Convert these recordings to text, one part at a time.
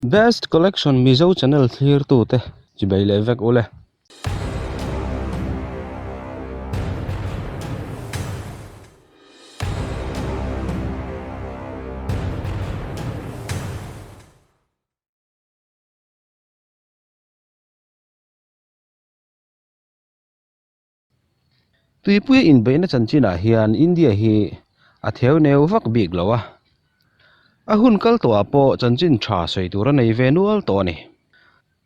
Best Collection Mizo channel thlirtute chibei leh vek ule. Tuipuia inbeihna chanchinah hian India hi a theu neu vak bik lo a, a hun kal tawhah pawh chanchin tha sawi tur a nei ve nual tawh a ni.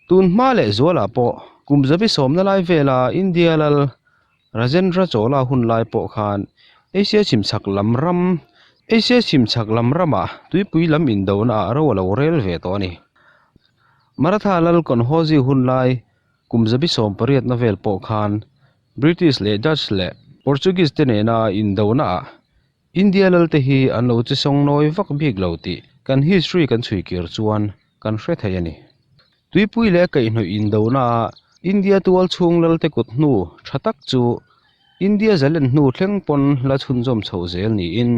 Tun hma leh zualah pawh kum zabi sawmna lai vela India lal Rajendra Chola hun lai pawh khan Asia chhimchhak lam ram Asia chhimchhak lam ramah tuipui lam indonaah ro a lo rel ve tawh a ni. Maratha lal Kanhoji hun lai Kum zabi 18na vel pawh khan British leh Dutch leh Portuguese te nena indonaah India lalte hi an lo che sawng nawi vak bik lo tih kan history kan chhui kir chuan kan hre thei a ni. Tuipui leh kaihhnawih indonaah India tual chhung lalte kut hnu tha tak chu India zalen hnu thleng pawn la chhunzawm chho zel niin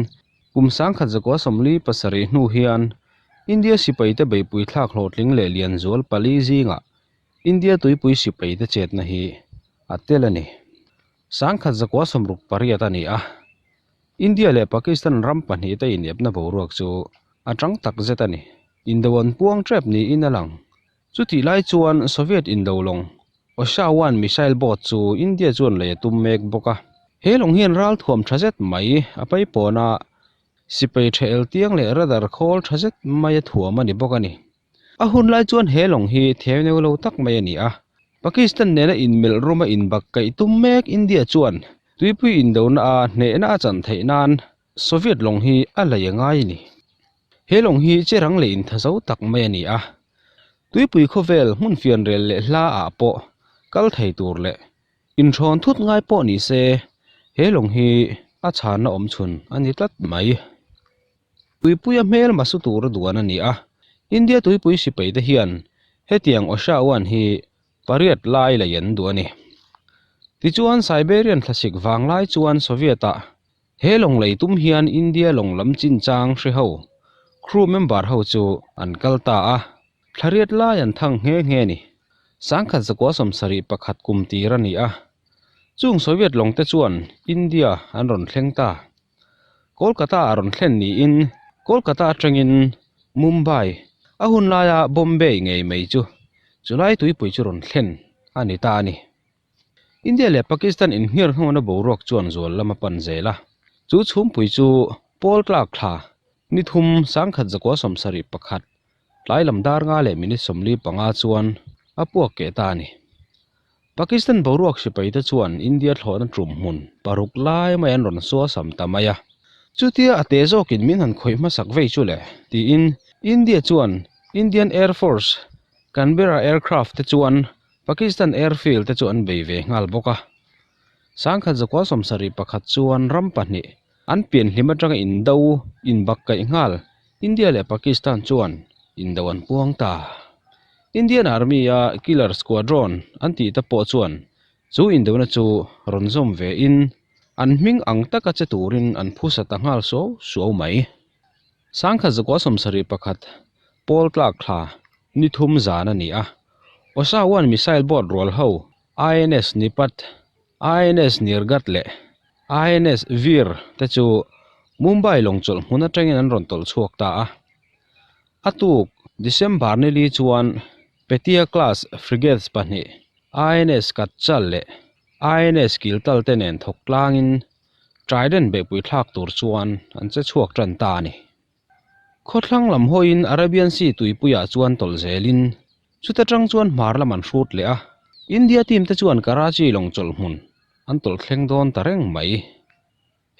kum 1947 hnu hian India sipaite beihpui thlak hlawhtling leh lianzual pali zingah India tuipui sipaite chetna hi a tel a ni. 1968 a ni a, India leh Pakistan ram pahnihte inepna boruak chu a tang tak zet a ni. Indo an puang tep niin a lang. Chutih lai chuan Soviet indo lawng Osha One missile boat chu India chuan lei a tum mek bawk a. He lawng hian ralthuam tha zet mai a paipawn a, sipai tha eltiang leh radar khawl tha zet mai a thuam a ni bawk a ni. A hun lai chuan he lawng hi theu lo tak mai a ni a, Pakistan nena inmelh ruma inbak kaih tum mek India chuan tuipui indona a hnehna a chan theih nan Soviet lawng hi a lei a ngai a ni. He lawng hi cherang leh inthazo tak mai a ni a, tuipui khawvel hmun fianrel leh hla ah pawh kal thei tur leh inhrawn thut ngai pawh ni se he lawng hi a chhanna awm chhun a ni tlat mai. Tuipuia hmel hmasu tura duan a ni a, India tuipui sipaite hian hetiang Osha One hi pariat lai lei an duh a ni. Tichuan Siberian thlasik vanglai chuan Soviet-ah he lawng lei tum hian India lawng lam chinchang hre ho, crew member ho chu an kal ta a, thlariat lai an thang nghe nghe a ni. 1971 kum tir a ni a, chung Soviet lawngte chuan India an rawn thleng ta. Kolkata a rawn thlen niin Kolkata atangin Mumbai a hun laia Bombay ngei mai chu chulai tuipui chu rawn thlen a ni ta a ni. India leh Pakistan inhniar hnawna boruak chuan zual lam a pan zel a, chu chhumpui chu pawl tlak thla ni thum 1971 tlai lam dar nga leh minute 45 chuan a puak keh ta a ni. Pakistan boruak sipaite chuan India thlawhna tum hmun paruk lai mai an rawn suasam ta mai a, chutia a te zawkin min han khawih hmasak vei chu le tiin India chuan Indian Air Force Canberra aircraft te chuan Pakistan airfield te chu an bei ve nghal bawk a. 1971 chuan ram pahnih an pianhlim atanga indo inbakkaih nghal India leh Pakistan chuan indo an puang ta. Indian Army a Killer Squadron an tih te pawh chuan chu indona chu rawn zawm ve in an hming ang taka che turin an phusa ta nghal suau suau mai. 1971 pawl tlak thla ni thum zan a ni a, Osa One missile boat rual ho INS Nipat, INS Nirghat leh INS Veer te chu Mumbai lawngchawlh hmun atangin an rawn tawlh chhuak ta a. A tuk December ni li chuan Petia class frigates pahnih INS Katchal leh INS Kiltal te nen thawk tlangin Trident beihpui thlak tur chuan an che chhuak tan ta a ni. Khawthlang lam hawiin Arabian Sea tuipuiah chuan tawlh zelin chuta tang chuan hmar lam an hrut leh a, India team te chuan Karachi lawng chawlh hmun an tawlh thleng dawn ta reng mai.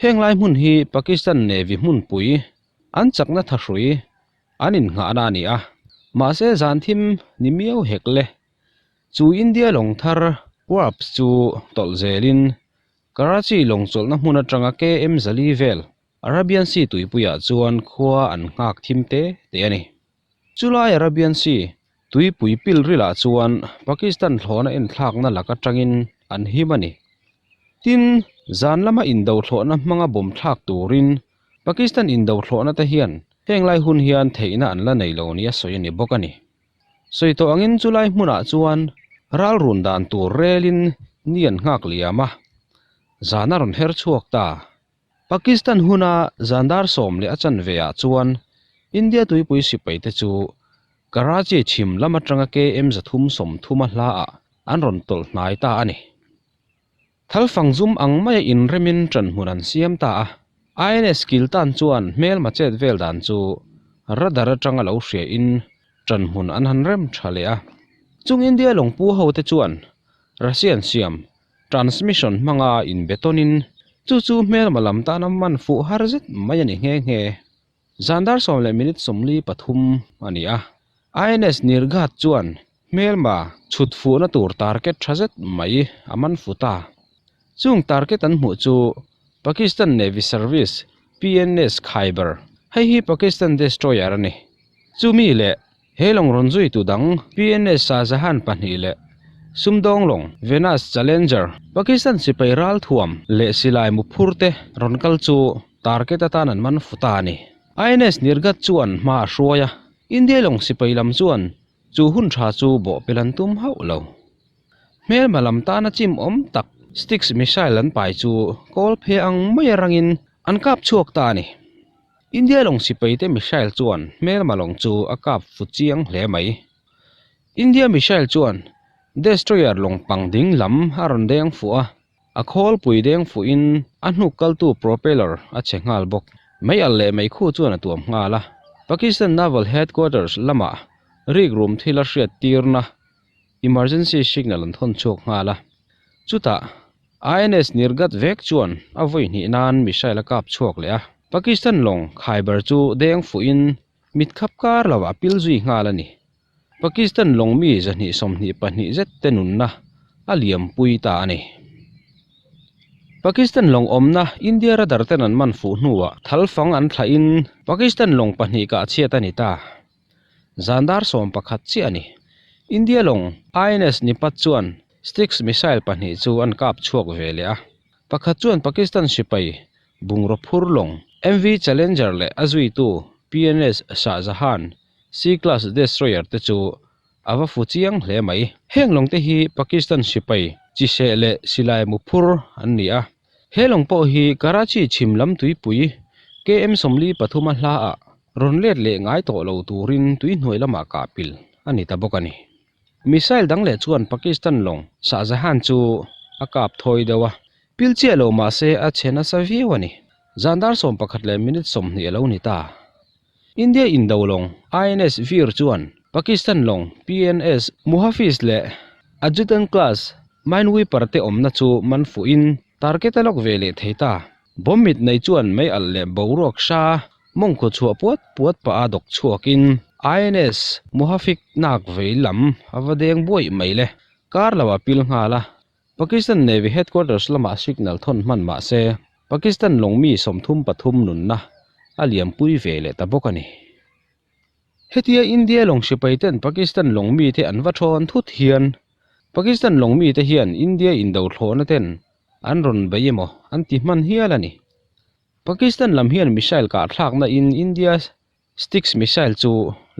Heng lai hmun hi Pakistan Navy hmunpui an chakna thahrui an innghahna a ni a, mahse zan thim ni miau hek le. Chu India lawng thar Warps chu tawlh zelin Karachi lawng chawlhna hmun atanga KM zali vel Arabian Sea tuipuiah chuan khua an nghak thim te te a ni. Chulai Arabian Sea tuipui pil rilah chuan Pakistan thlawhna enthlakna lak atangin an him a ni. Tin, zan lama indo thlawhna hmanga bawm thlak turin Pakistan indo thlawhna te hian heng lai hun hian theihna an la nei lo nia sawi a ni bawk a ni. Sawi tawh angin chulai hmunah chuan ral run dan tur relin ni an nghak liam a, zan a rawn her chhuak ta. Pakistan huna zan dar 10 leh a chanve ah chuan India tuipui sipai te chu Karachi chhim lam atanga KM 330 a hla ah an rawn tawlh hnai ta a ni. Thalfang zum ang maia inremin ṭanhmun an siam ta a, INS Kiltan chuan hmelma chet vel dan chu radar atanga lo hriain ṭanhmun an han rem ṭha leh a. Chung India lawngpu hote chuan Russian siam transmission hmanga inbetawnin chu chu hmelma lam tana man fuh har zet mai a ni nghe nghe. Zan dar 10 leh minute 43 a ni a, INS Nirghat chuan hmelma chhut fuhna tur target tha zet mai a man fu ta. Chung target an hmuh chu Pakistan Navy Service, PNS, Khyber, hei hi Pakistan destroyer a ni. Chumi leh He lawng rawn zuitu dang PNS Shahjahan pahnih leh sumdawng lawng Venus Challenger, Pakistan sipai ralthuam leh silai muphur te rawn kal chu target atan an man fu ta a ni. INS Nirghat chuan hma a hruai a, India lawng sipai lam chuan chu hun tha chu bawhpelh an tum hauh lo. Hmelma lam tana chim awm tak Styx missile an pai chu kawl phe ang mai a rangin an kap chhuak ta a ni. India lawng sipaite missile chuan hmelma lawng chu a kap fu chiang hle mai. India missile chuan destroyer lawng pang ding lam a rawn deng fuh a, a khawlpui deng fuhin a hnuk kaltu propeller a chhe nghal bawk. Mei alh leh mei khu chuan a tuam nghal a. Pakistan Naval Headquarters lamah rikrum thil a hriat tirna emergency signal an thawn chhuak nghal a. Chutah INS Nirghat vek chuan a vawi hnih nan missile a kap chhuak leh a, Pakistan lawng Khyber chu deng fuhin mit khap kar lovah a pil zui nghal a ni. Pakistan lawng mi 222 zet te nunna a liampui ta a ni. Pakistan lawng awmna India radar ten an man fuh hnuah thalfang an thlahin Pakistan lawng pahnih kah chhiat a ni ta. Zan dar 11 chiah a ni. India lawng INS Nipat chuan Styx missile pahnih chu an kap chhuak ve leh a. Pakhat chuan Pakistan sipai bungraw phur lawng MV Challenger leh a zuitu PNS Shahjahan C-class destroyer te chu a va fu chiang hle mai. Heng lawng te hi Pakistan sipai chiseh leh silai mu phur an ni a. He lawng pawh hi Karachi chhim lam tuipui KM 43 a hla ah rawn let leh ngai tawh lo turin tui hnuai lamah kah pil a ni ta bawk a ni. Missile dang leh chuan Pakistan lawng Shahjahan chu a kap thawi deuh a, pil chiah lo mah se a chhe nasa viau a ni. Zan dar 11 leh minute 20 a lo ni ta. India indo lawng INS Veer chuan Pakistan lawng PNS Muhafiz leh Adjutant class Minesweeper te awmna chu man fuhin target a lawk ve leh thei ta. Bomb mit nei chuan mei alh leh boruak hra mawngkhaw chhuah puat puat pah a dawk chhuakin INS Muhafik nak vei lam a va deng buaih mai le. Kar lo a pil nghal a, Pakistan Navy Headquarters lamah signal thawn hman mah se Pakistan lawng mi 33 nunna a liampui ve leh ta bawk a ni. Hetia India lawng sipai ten Pakistan lawng mite an va thawn thut hian Pakistan lawng mite hian India indo thlawhna ten an rawn bei emaw an ti hman hial a ni. Pakistan lam hian missile kah thlakna in India Styx missile chu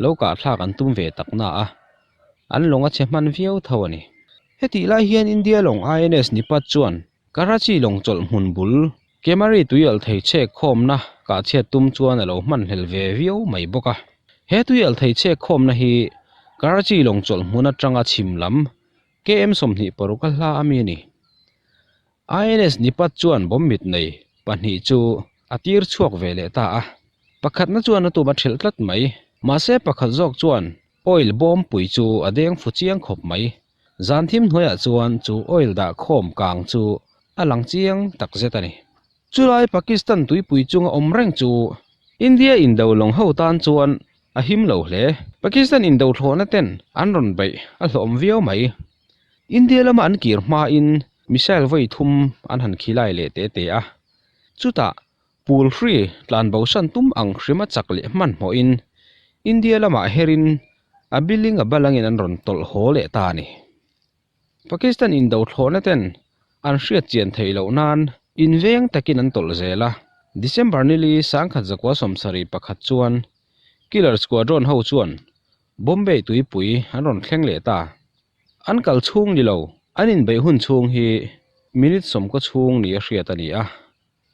lo kah thlak an tum ve tak na a, an lawng a chhe hman viau tho a ni. Hetih lai hian India lawng INS Nipat chuan Karachi lawng chawlh hmun bul Kemari tui alh thei chhek khawmna kah chhiat tum chuan a lo hman hlel ve viau mai bawk a. He tui alh thei chhek khawmna hi Karachi lawng chawlh hmun atanga chhim lam KM 26 a hla a mi a ni. INS Nipat chuan bomb mit nei pahnih chu a tir chhuak ve leh ta a. Pakhatna chuan a tum a thelh tlat mai. Mahse pakhat zawk chuan oil bawm pui chu a deng fu chiang khawp mai. Zan thim hnuaiah chuan chu oil dah khawm kang chu a lang chiang tak zet a ni. Chulai Pakistan tuipui chunga awm reng chu India indo lawng ho tan chuan a him lo hle. Pakistan indo thlawhna ten an rawn beih a hlawm viau mai. India lama an kir hmain missile vawi thum an han khilai leh te te a. Chutah Pool hri tlan bosan tum ang hrima chak leh hmanhmawhin India lamah herin a billing a balangin an rawn tawlh haw leh ta a ni. Pakistan indo thlawhna ten an hriat chian theih loh nan inveng takin an tawlh zel a. December nili 1971 chuan Killer Squadron ho chuan. Bombay tuipui an rawn thleng leh ta. An kal chhung ni lo, an inbeih hun chhung hi minute sawmkaw chhung ni a hriat a ni a.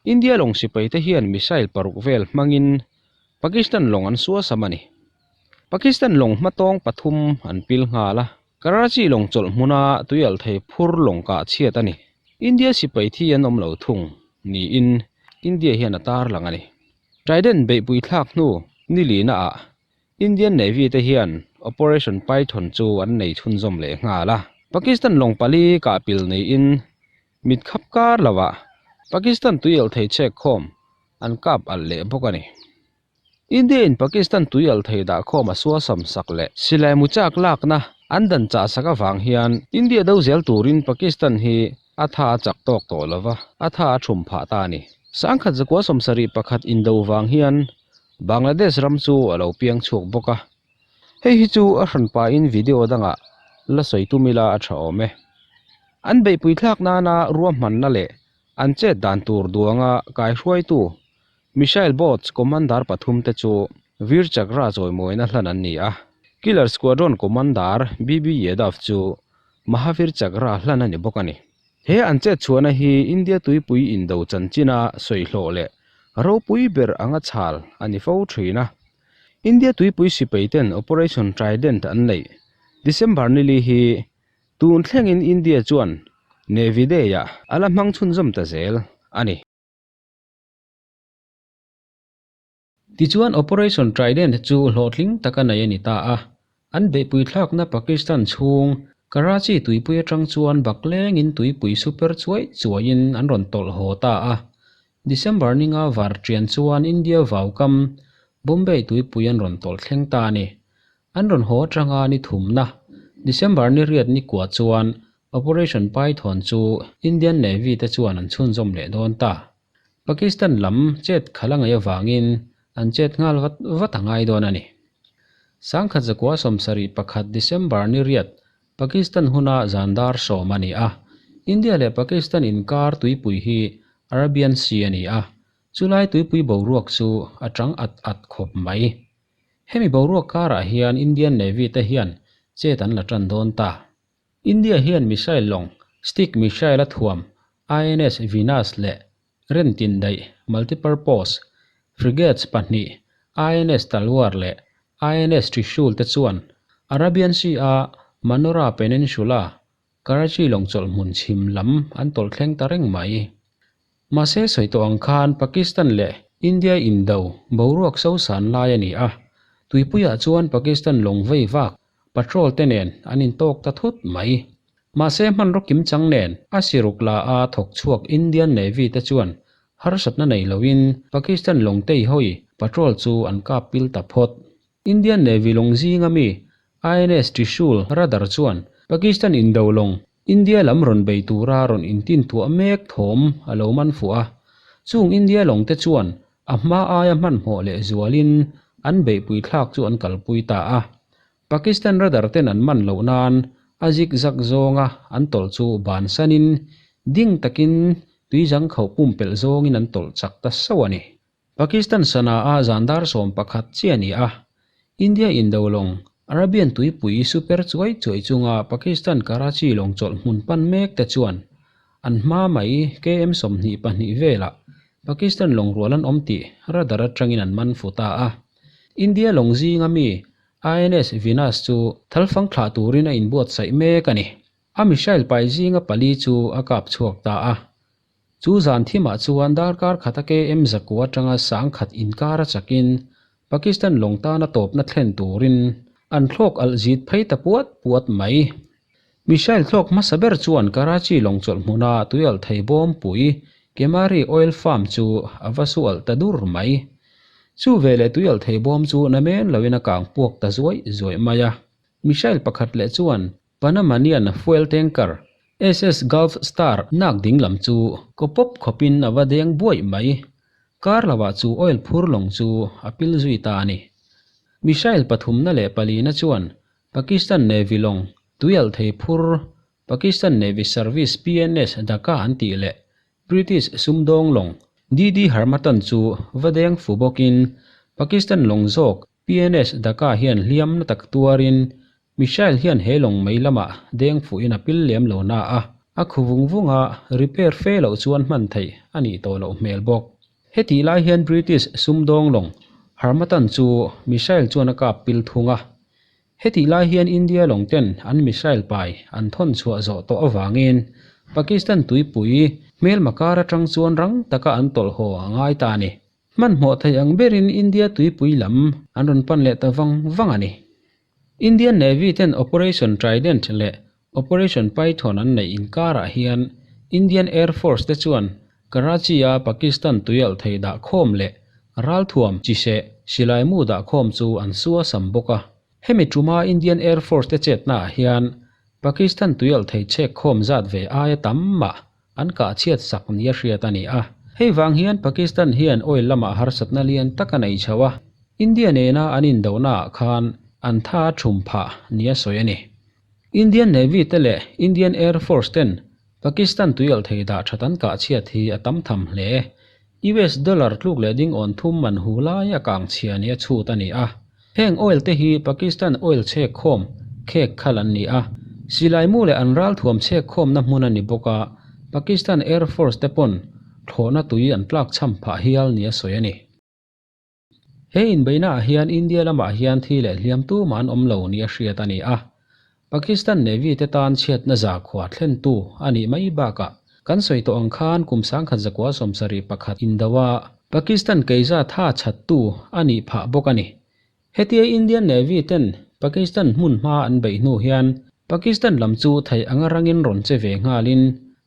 India lawng sipai te hian missile paruk vel hmangin Pakistan lawng an suasam a ni. Pakistan lawng hmatawng pathum an pil nghal a, Karachi lawng chawlh hmuna tuialhthei phur lawng kah chhiat a ni. India sipai thi an awm lo thung niin India hian a tarlang a ni. Trident beihpui thlak hnu ni lina ah Indian Navy te hian Operation Python chu an nei chhunzawm leh nghal a. Pakistan lawng pali kah pil niin mit khap kar lovah Pakistan tuialhthei chhek khawm an kap alh leh bawk a ni. India in Pakistan tuialhthei dah khawm a suasam sak leh silai mu chak lakna an dan chah sak avang hian India do zel turin Pakistan hi a tha a chak tawk tawh lova, a tha a thum phah ta a ni. Sangkhat zakua 71 indo vang hian Bangladesh ram chu a lo piang chhuak bawk a, hei hi chu a hran pahin video dangah la sawi tum ila a tha awm e. An beihpui thlak nana ruahmanna leh an chet dan tur duanga kaihruaitu Missile Boats Commander pathum te chu Veer Chakra chawimawina hlan an ni a, Killer Squadron Commander BB Yadav chu Mahavir Chakra hlan a ni bawk a ni. He an chet chhuahna hi India tuipui indo chanchina sawihlawh leh ropui ber anga chhal a ni fo thin a. India tuipui sipaiten Operation Trident an neih December nili hi tun thlengin India chuan Navy Day-ah a la hmang chhunzawm ta zel a ni. Tichuan Operation Trident chu hlawhtling taka nei a ni ta a, an beihpui thlakna Pakistan chhung Karachi tuipui atang chuan baklengin tuipui super chuai chuaiin an rawn tawlh haw ta a. December ninga var ṭian chuan India vaukam Bombay tuipui an rawn tawlh thleng ta a ni. An rawn haw atanga ni thumna December ni riat ni kua chuan Operation Python chu Indian Navy te chuan an chhunzawm leh dawn ta. Pakistan lam chet khalh a ngaih avangin an chet nghal vat vat a ngai dawn a ni. Sangkhat zakua 71 December ni riat Pakistan huna zan dar sawm a ni a. India leh Pakistan inkar tuipui hi Arabian Sea a ni a, chulai tuipui boruak chu a chang at at khawp mai. Hemi boruak karah hian Indian Navy te hian chet an la tan dawn ta. India hian missile lawng Stick missile a thuam INS Venus leh Rentin daih multipurpose frigates pahnih INS Talwar leh INS Trishul te chuan Arabian Sea a Manora Peninsula, Karachi lawng chawlh hmun chhim lam an tawlh thleng ta reng mai. Mahse sawi tawh ang khan Pakistan leh India indo boruak sosan lai a ni a, tuipuiah chuan Pakistan lawng vei vak Patrol te nen an intawk ta thut mai. Mahse hmanraw kim chang nen a siruk la a thawk chhuak Indian Navy te chuan harsatna nei loin Pakistan lawng tei hawi patrol chu an kap pil ta phawt. Indian Navy lawng zinga mi INS Trishul radar chuan Pakistan indo lawng India lam rawn bei tura rawn intintuah mek thawm a lo man fuh a. Chung India lawng te chuan A hma aia hmanhmawh leh zualin an beihpui thlak chu an kalpui ta a. Pakistan radar ten an man loh nan a zik zak zawnga an tawlh chu bansanin ding takin tuizang khauh pumpelh zawngin an tawlh chak ta sauh a ni. Pakistan sana a zan dar 11 chiah a ni a. India indo lawng Arabian tuipui super chuai chuai chunga Pakistan Karachi lawng chawlh hmun pan mek te chuan an hma mai KM 22 velah Pakistan lawng rual an awm tih radar atangin an man fu ta a. India lawng zinga mi INS Venus chu thalfang thlah turin a inbuatsaih mek a ni. A missile pai zinga pali chu a kap chhuak ta a. Chu zan thimah chuan darkar khata KM zakua atanga sangkhat inkar a chakin Pakistan lawng tana tawpna thlen turin an thlawk alh zit phei ta puat puat mai. Missile thlawk hmasa ber chuan Karachi lawng chawlh hmuna tuialh thei bawmpui Kemari Oil Farm chu a va su alh ta dur mai. Chu veleh tuialh thei bawm chu namen loin a kang puak ta zuaih zuaih mai a. Missile pakhat leh chuan Panamanian fuel tanker SS Gulf Star nak ding lam chu kaw pawp khawpin a va deng buaih mai. Kar lovah chu oil phur lawng chu a pil zui ta a ni. Missile pathumna leh palina chuan Pakistan Navy lawng tuialh thei phur Pakistan Navy Service PNS Dhaka an tih leh British sumdawng lawng DD Harmattan chu va deng fu bawkin Pakistan lawng zawk. PNS Dhaka hian hliam na tak tuarin missile hian he lawng mei lamah deng fuhin a pil lem lo na a, a khu vung vung a, repair fe loh chuan hman theih a nih tawh loh hmel bawk. Hetih lai hian British sumdawng lawng Harmattan chu missile chuan a kap pil thung a. Hetih lai hian India lawng ten an missile pai an thawn chhuah zawh tawh avangin Pakistan tuipui hmelma kar atang chuan rang taka an tawlh haw a ngai ta a ni. Hmanhmawh theih ang berin India tuipui lam an rawn pan leh ta vang vang a ni. Indian Navy ten Operation Trident leh Operation Python an neih inkarah hian Indian Air Force te chuan Karachi-a Pakistan tuialh thei dahkhawm leh ralthuam chiseh silaimu dahkhawm chu an sua sam bawk a. Hemi tuma Indian Air Force te chetnaah hian Pakistan tuialh thei chhekkhawm zat ve aia tam mah An kah chhiat sak nia hriat a ni a. Hei vang hian Pakistan hian oil lamah harsatna lian tak a nei chho a, India nena an indohnaah khan an tha thum phah nia sawi a ni. Indian Navy te leh Indian Air Force ten Pakistan tuialh thei dah that an kah chhiat hi a tam tham hle. US dollar tluk leh ding awn thum man hu lai a kang chhia nia chhut a ni a. Heng oil te hi Pakistan oil chhek khawm khek khal an ni a. Silai mu leh an ralthuam chhek khawmna hmun a ni bawk a, Pakistan Air Force te pawn thlawhna tui an tlak chham phah hial nia sawi a ni. He inbeihnaah hian India lamah hian thi leh hliam tumah an awm lo nia hriat a ni a. Pakistan Navy te tan chhiatna zakhua thlentu a nih mai bakah kan sawi tawh ang khan kum 1971 indo a Pakistan keiza tha chhattu a nih phah bawk a ni. Hetia Indian Navy ten Pakistan hmun hma an beih hnu hian Pakistan lam chu theih anga rangin rawn che ve nghalin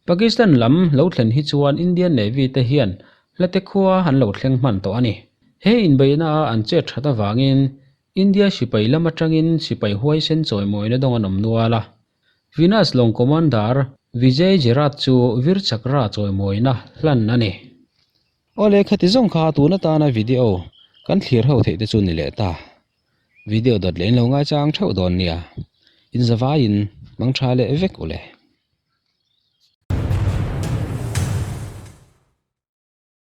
Pakistan lam lo thlen hi chuan Indian Navy te hian hlate khua an lo thleng hman tawh a ni. He inbeihna a an chet that avangin India sipai lam atangin sipai huaisen chawimawina dawng an awm nual a. Venus lawng Commander Vijay Gerard chu Vir Chakra chawimawina hlan a ni. Awle khati zawng kha tun atana video kan thlir ho theih te chu ni leh ta. Video dawt leh in lo ngaichang theuh dawn nia. Inzavaiin mangtha leh vek u le.